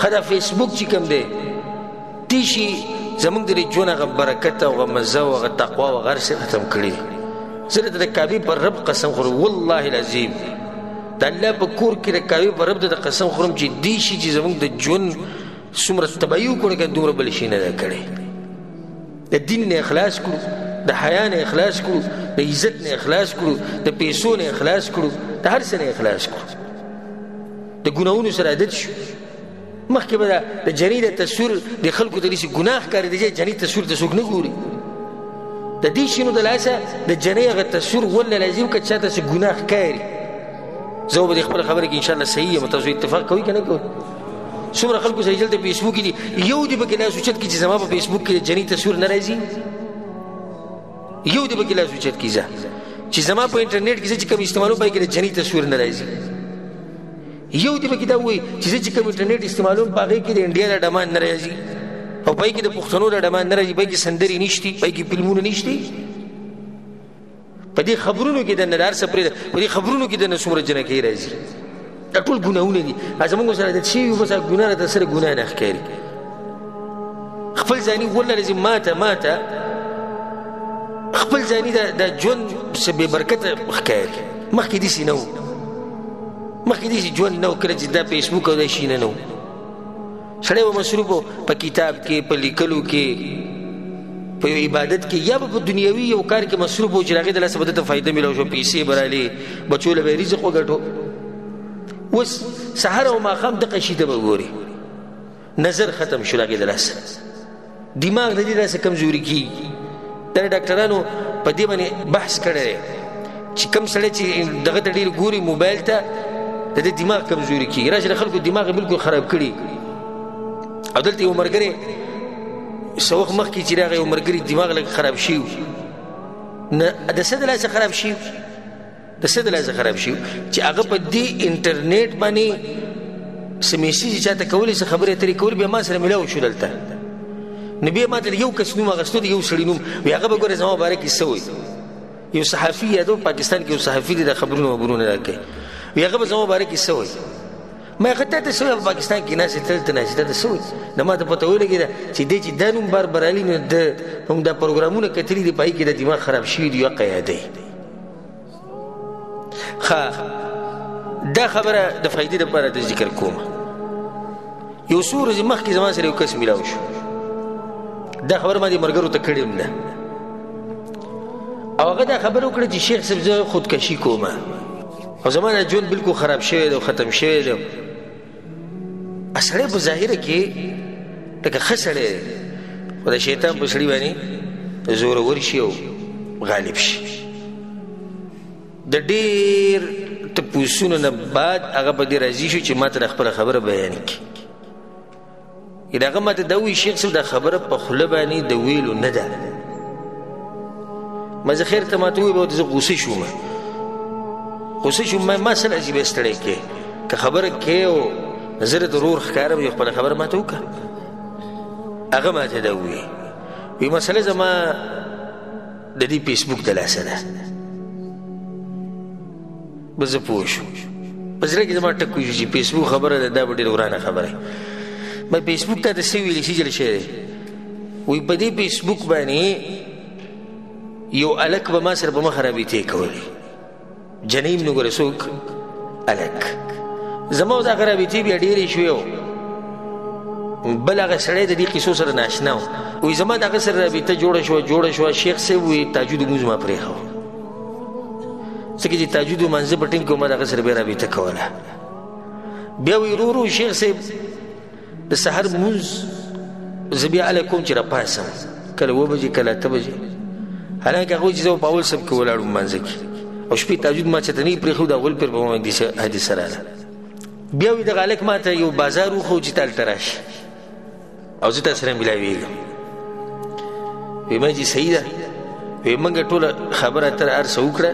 ښه دا فیسبوک چې کوم دی دې شي زموږ د ژوند هغه برکت او هغه مزه او هغه تقوا او هغه هر څه ختم کړي دي. زه درته د کعبې پر رب قسم خورم، والله العظیم د الله په کور کې د کعبې پر رب درته قسم خورم چې دې شي چې زموږ د ژوند څومره تباهي وکړه که دومره بل شي نه ده کړې. د دین نه اخلاص کړو، د حیا نه اخلاص کړو، د عزت نه اخلاص کړو، د پیسو نه اخلاص کړو، د هر څه نه اخلاص کړو، د ګناهونو سره عادت شو. مخکې به د جنۍ د تصویر د خلکو ته داسې ګناه ښکارېده چې جنۍ تصویر ته څوک نه ګوري. د دې شیانو د لاسه د جنۍ هغه تصویر والله العظیم که چا ته څه ګناه ښکاري، زه به د خپله خبره کې انشاءالله صحیح یم، تاسو اتفاق کوئ که نه کوئ؟ څومره خلکو سره دلته فیسبوک کې دي، یو دې پکې لاس اوچت کړي چې زما په فیسبوک کې د جنۍ تصویر نه راځي، یو دې پکې لاس اوچت کړي ځه چې زما په انټرنیټ کې زه چې کوم استعمالوم په هغې کې د جنۍ تصویر نه راځي. یو دې پکې دا وایي چې زه چې کوم انټرنیټ استعمالوم په هغې کې د انډیا د ډمان نه راځي او په هغې کې د پښتنو د ډمان نه راځي، په هغې کې سندرې نشتي، په هغې کې فلمونه نشتي. په دې خبرونو کې دننه د هر څه پرېږده، په دې خبرونو کې دننه څومره جنکۍ راځي، دا ټول ګناهونه دي. زموږ سره عادت شوي بس هغه ګناه راته سره ګناه نه ښکاري. خپل ځاني والله العظیم ماته خپل ځاني د ژوند څه بې برکته ښکاري. مخکې داسې نه و، مخکې داسې ژوند نه و، کله چې دا فیسبوک او دا شي نه و، سړی به مصروف و په کتاب کې، په لیکلو کې، په یو عبادت کې، یا به په دنیوي یو کار کې مصروف و چې د هغې د لاسه به ده ته فایده میلاو شوه، پیسې به رالې، بچو له به یې رزق وګټو. اوس سهار او ماښام دقه شي ته به ګوري، نظر ختم شو د هغې د لاسه، دماغ د دې لاسه کمزوري کېږي. دا ډاکټرانو په دې باندې بحث کړی دی چې کوم سړی چې دغه ته ډېر ګوري موبایل ته، د دې دماغ کمزوري کېږي. راشه د خلکو دماغ یې بالکل خراب کړي. او دلته یو ملګری څه وخت مخکې چې راغی، یو ملګري دماغ لږ خراب شوی و، نه د څه د لاسه خراب شوی، د څه د لاسه خراب شوی چې هغه په دې انټرنیټ باندې څه میسج چاته کولې، څه خبرې اترې کولې، بیا ما سره میلاو شو دلته. نو بیا ما ته یو کس نوم اخیستو، د یو سړي نوم، وایي هغه به ګوره زما باره کې څه وایي. یو صحافي یادو، پاکستان کې یو صحافي دی، د خبرونو وبرونه راکوي، وایي هغه به زما باره کې څه وایي. ما هغه ته څه وایي، په پاکستان کې ناست دی، دلته ناست دی، ته څه وایي؟ نو ما ته پته ولګېده چې دی چې دا نوم بار برالي، نو ده هم دا پروګرامونه کتلي دي، په هغې کې د دماغ خراب شوي دي، حقه یادوي. ښه دا خبره د فایدې دپاره د ذکر کوم. یو څو ورځې مخکې زما سره یو کس میلاو شو، دا خبره ما دې ملګرو ته کړې هم ده، او هغه دا خبره وکړه چې شیخ صاحب زه خودکشي کوم او زما دا ژوند بالکل خراب شوی دی او ختم شوی دی. سړی په ظاهره کې لکه ښه سړی دی، خو د شیطان په سړي باندې زورور شي او غالب شي. د ډېر تپوسونو نه بعد هغه په دې راضي شو چې ما ته د خپله خبره بیان کړي. د هغه ما ته دا ووایي شیخ صاحب دا خبره په خوله باندې د ویلو نه ده. ما زه خیر ته ما ته ووایي، به زه غوسه شوم، غوسه شوم، ما څه لازم ستړی کړې، که خبره کوې او زه درته ورور ښکارم، یو خپله خبره ما ته وکړه. هغه ما ته دا ووایي، وایي مسله زما د دې فیسبوک د لاسه ده. به زه پوه شوم، په زړه کې زما ټک وشو چې فیسبوک خبره ده، دا به ډېره ورانه خبره وي. ما فیسبوک ته د څه ویلي څه چل شوی دی؟ وایي په دې فیسبوک باندې یو هلک به ما سره په مخه رابطې کولې، جنۍ هم نه ګوره څوک هلک. زما او د هغه رابطې بیا ډېرې شوې او بل هغه سړی د دې قصو سره ناشنا و. وایي زما د هغه سره رابطه جوړه شوه، جوړه شوه، شیخ صاحب وایي تهجد لمونځ ما پرېښود، ځکه چې تهجد لمانځه په ټیم کې ما د هغه سره بیا رابطه کوله. بیا وایي ورو ورو شیخ صاحب د سحر لمونځ زه بیا هله کوم چې راپاڅم، کله اووه بجې کله اته بجې، حالانکه هغه چې زه په اول صف کې ولاړ وم لمانځه کې، او شپې تهجد ما چېرته نه پرېښود، اول پېر په ما باندې حادثه راغله. بیا وایي دغه هلک ما ته یو بازار وښود چې ته هلته راشې او زه تا سره ملاوېږم. وایي ما چې صحیح ده. وایي موږ ټوله خبره اتره هر څه وکړه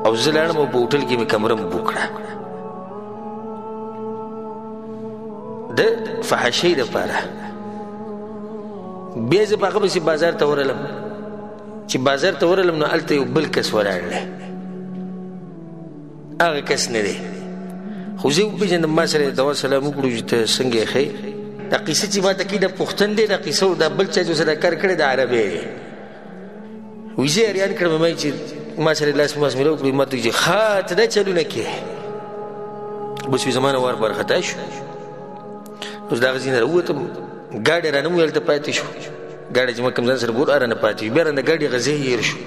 او زه لاړم او په هوټل کې مې کمره هم بوک کړه د فحشۍ دپاره. بیا زه په هغه پسې بازار ته ورغلم چې بازار ته ورغلم نو هلته یو بل کس ولاړ دی، هغه کس نه دی، خو زه یې وپېژندم. ما سره یې دوا سلام وکړو چې ته څنګه یې ښه یې؟ دا قیصه چې ما ته کوي دا پښتون دی، دا قیصه او دا بل چا چې سره کار کړی دا عربی دی. وایي زه یې حیران کړم، ما چې ما سره لاس ماس ملاو کړو، ما ته وایي چې ښه ته دا چلونه کوې. بس وایي زما نه وار په وارخطا شو. اوس د هغه ځای نه راووتم، ګاډی رانه مو هلته پاتې شو، ګاډی چې ما کوم ځان سره بوت رانه پاتې شو، بیا رانه ګاډي هغه ځای هېر شو.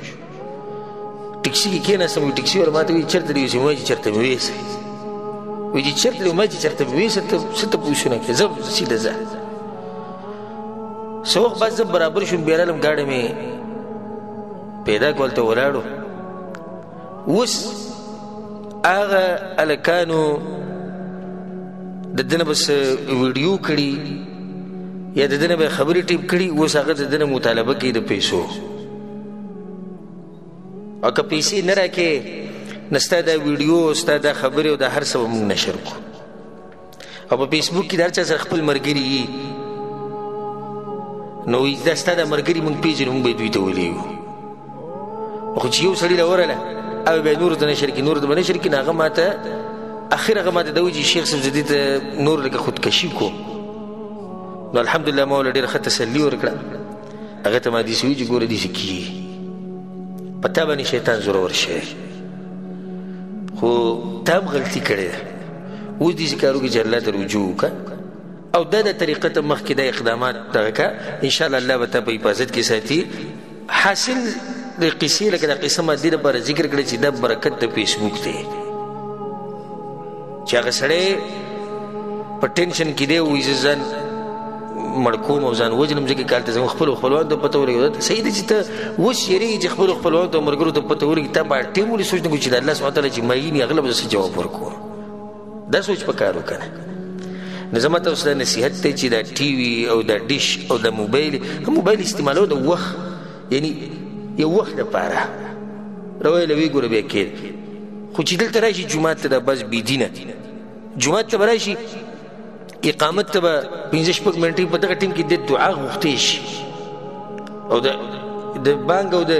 ټیکسي کې کېناستم، وایي ټیکسي والا ما ته وایي چېرته دې یوسي؟ ما چې چېرته مې ویسي. وایي چې چېرته دې؟ ما چې چېرته مې ویسي، ته څه تپوسونه کوې، ځه سیده ځه. څه وخت بعد زه برابر شوم، بیا رالم، ګاډی مې پیدا کړو، هلته ولاړو. اوس هغه هلکانو د ده نه به څه ویډیو کړي یا د ده نه به یې خبرې ټیپ کړي، اوس هغه د ده نه مطالبه کوي د پیسو، او که پیسې نه راکې نو ستا دا ویډیو، ستا دا خبرې او دا هر څه به موږ نشر کړو. او په فیسبوک کې د هر چا سره خپل ملګري یي، نو دا ستا دا ملګري موږ پېژنو، موږ به یې دوی ته ولېږو. خو چې یو سړي له ورغله او بیا نورو ته نشر کړي، نورو ته به نشر کړي، نو هغه ماته اخر هغه ماته دا وایي چې شیخ صاحب زه دې ته نور لکه خودکشي کوم. نو الحمدلله ما ورله ډېره ښه تسلي ورکړه. هغه ته ما داسې وویل چې ګوره داسې کېږي، په تا باندې شیطان زورور شوی، خو تا هم غلطي کړې ده، اوس داسې کار وکړي چې الله ته رجوع وکړه او دا د طریقه ته مخکې دا اقدامات دغه کړه، انشاءالله الله به تا په حفاظت کې ساتي. حاصل د قصې لکه دا قصه ما دې لپاره ذکر کړه چې دا برکت د فیسبوک دی، چې هغه سړی په ټینشن کې دی، وایي زه ځان مړ کوم او ځان وژنم، ځکه که هلته زموږ خپلو خپلوانو ته پته ولګېده. صحیح ده چې ته اوس یېرېږې چې خپلو خپلوانو ته ملګرو ته پته ولګي، تا به ټیم ولې سوچ نه کوي چې د الله سبحانه وتعالی چې معین یې هغه له به زه څه جواب ورکوم، دا سوچ په کار وکړه. نو زما تاسو ته نصیحت دی چې دا ټي وي او دا ډیش او دا موبایل، هم موبایل استعمالو د وخت، یعنی یو وخت لپاره رویله وی ګوره بیا کېد. خو چې دلته راشي جومات ته، دا بس بېدینه جومات ته به راشي، اقامت ته به پنځه شپږ منټې په دغه ټیم کې د دعا غوښتی شي، او د بانګ او د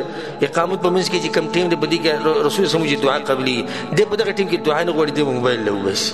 اقامت په منځ کې چې کوم ټیم دی په دې کې رسول صلی الله علیه وسلم چې دعا قبلېږي، دی په دغه ټیم کې دعا نه غواړي، دی موبایل له وباسي.